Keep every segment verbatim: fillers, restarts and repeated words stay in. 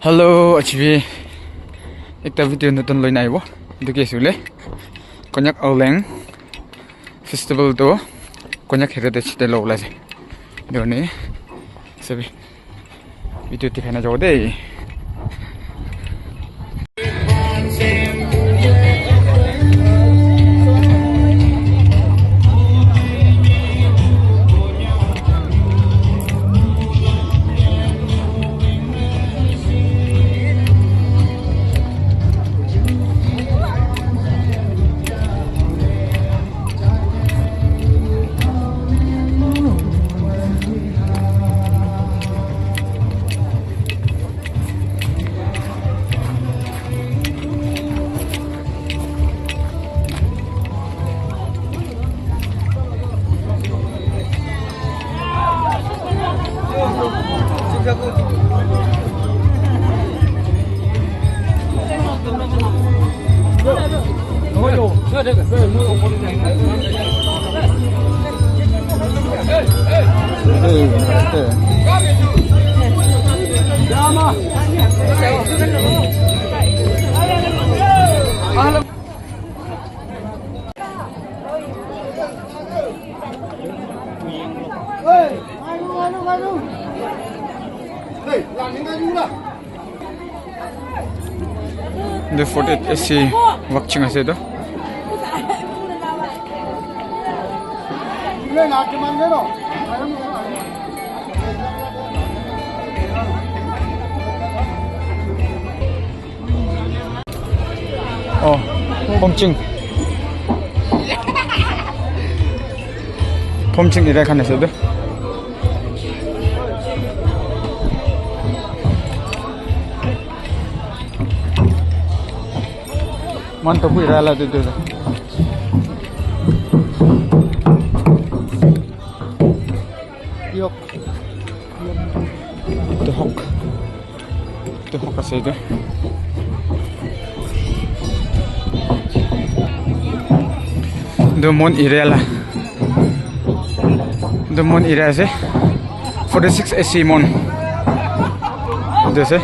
Hello, achivi ekta video notun loina aibo. Etu ki ase koile, Konyak Aoleng Festival tu Konyak Heritage Day lo ulai ase. Etu karne sabi video dikhai na jabo de. Etu forty-eight A C Wakching ase etu. Oh, Phomching. Phomching area khan ase etu. Moikhan Tobu area la etu, etu. Yok. Etu hok. Etu hok ase etu. Etu moikhan area la. Etu moikhan area ase. Forty-six A C moikhan. Etu ase.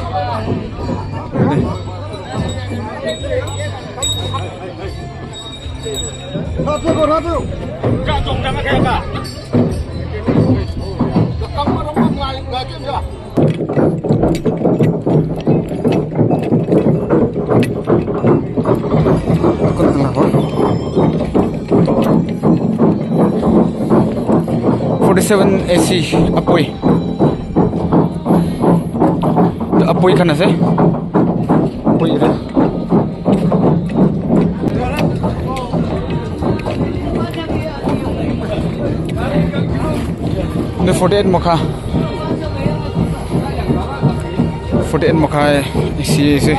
Forty-seven A C Apoi. Etu Apoi khan ase. Apoi area. Etu forty-eight Mokha. Forty-eight Mokha A C ase.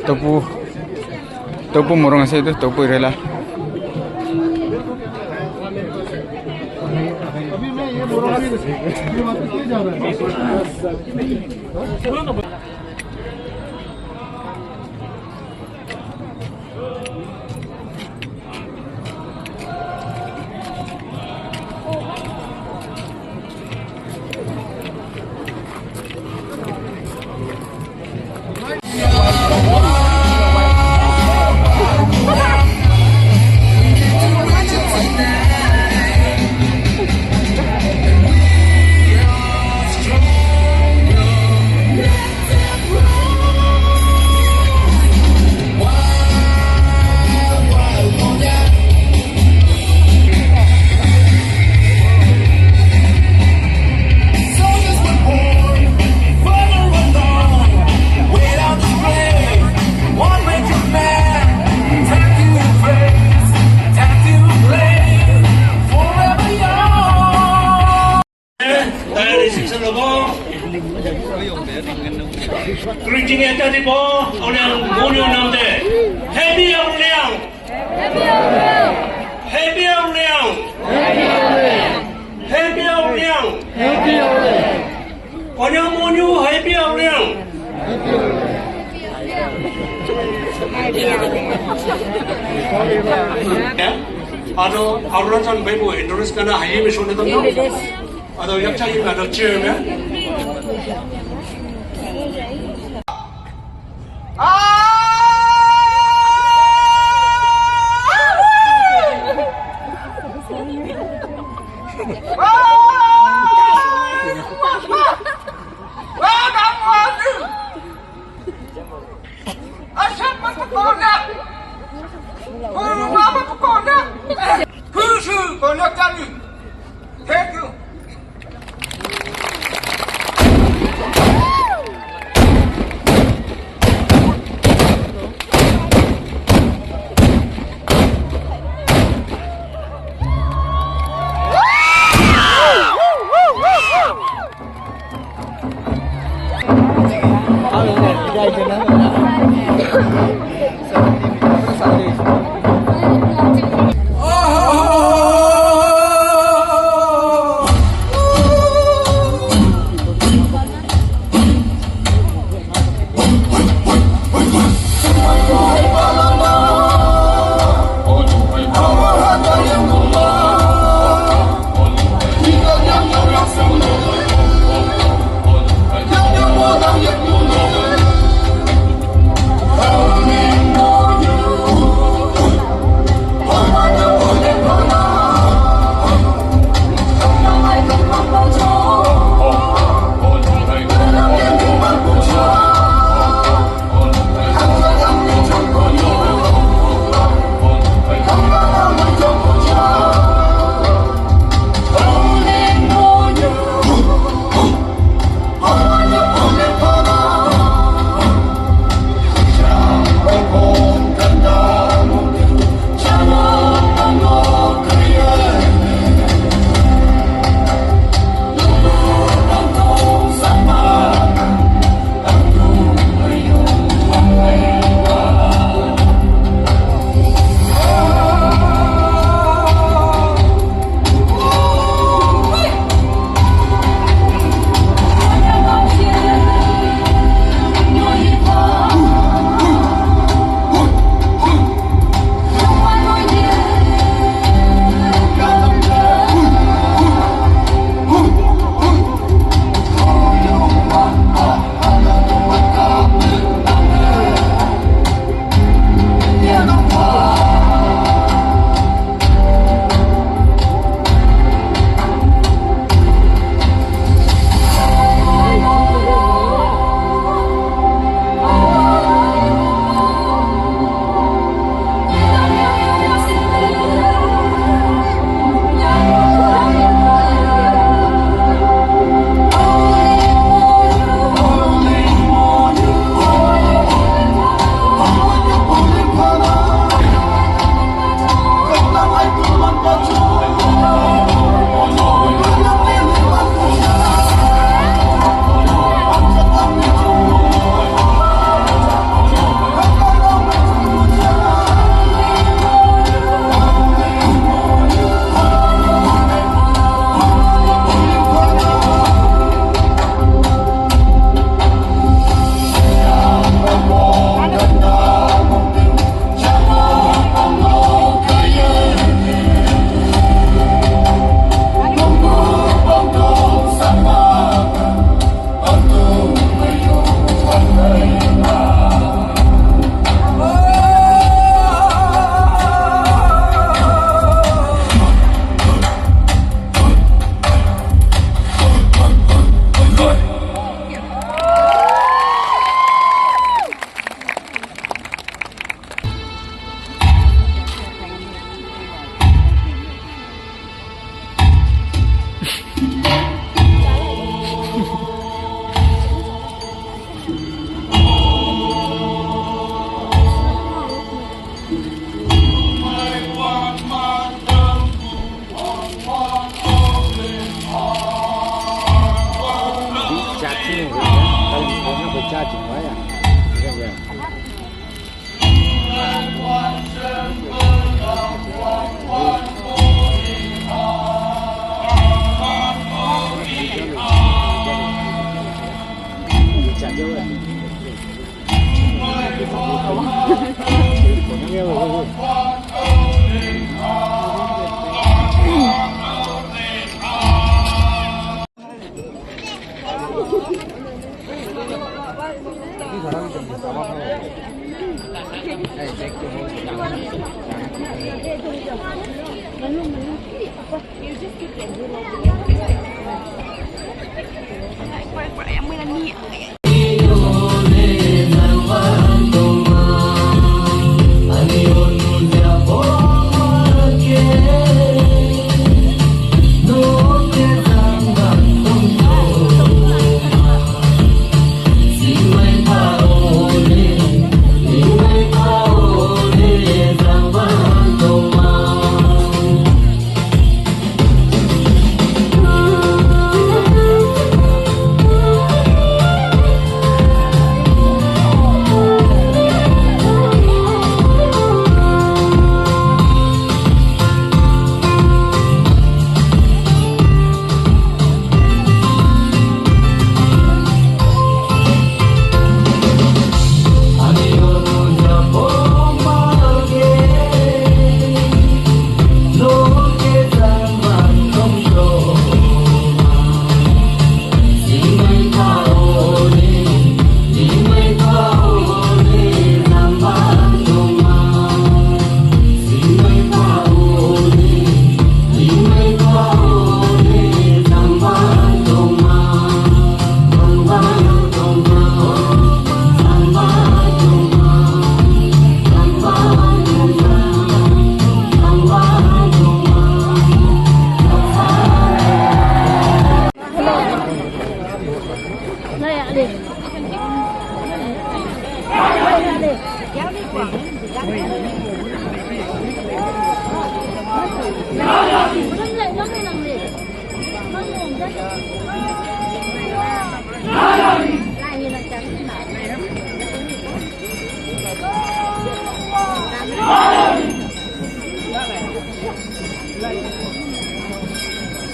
Tobu, Tobu morung ase etu, Tobu area la. Greeting eta dibo, Aoliang monyu namde. Happy Aoliang! Happy Aoliang! Happy Aoliang! Aoliang monyu, Happy Aoliang! Ya, ado, Arunachal baibo endorse kana hayi me shone tando. Ado yakcha yim ado chairman. Thank you.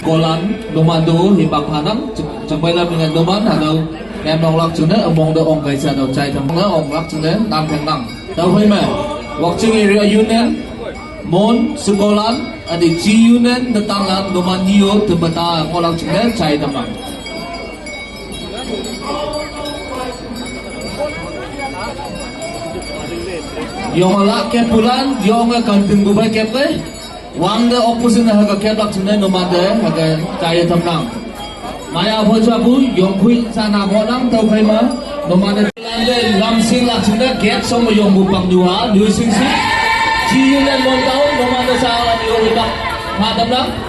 Kolan, numan do, hibang hanang, cek-, cek bai lam dengan numan, hado, nem nong lak cune, among do ong kaisa do chai tam, ong lak cune, nam theng nang. Tau hui me, Wakching Area Union, Mon, Sukolan, adi G Union, Detanglan, numan nio, tebeta, ong lak cune, chai tam nang. Yong la kep pulan, yong kan ting bubai kep le. Wang de opposition ha ka kep lak chune numan de ha ka chai tam nang. Maya pho cha bu, yong khui sa na mo nang tau khai ma. Numan de lande lam sing lak chune, gate song ma yong bu pang nyu ha, nyu sing sing. G Union Mon tau, numan de sa la nyu ri bak. Ha tam nang.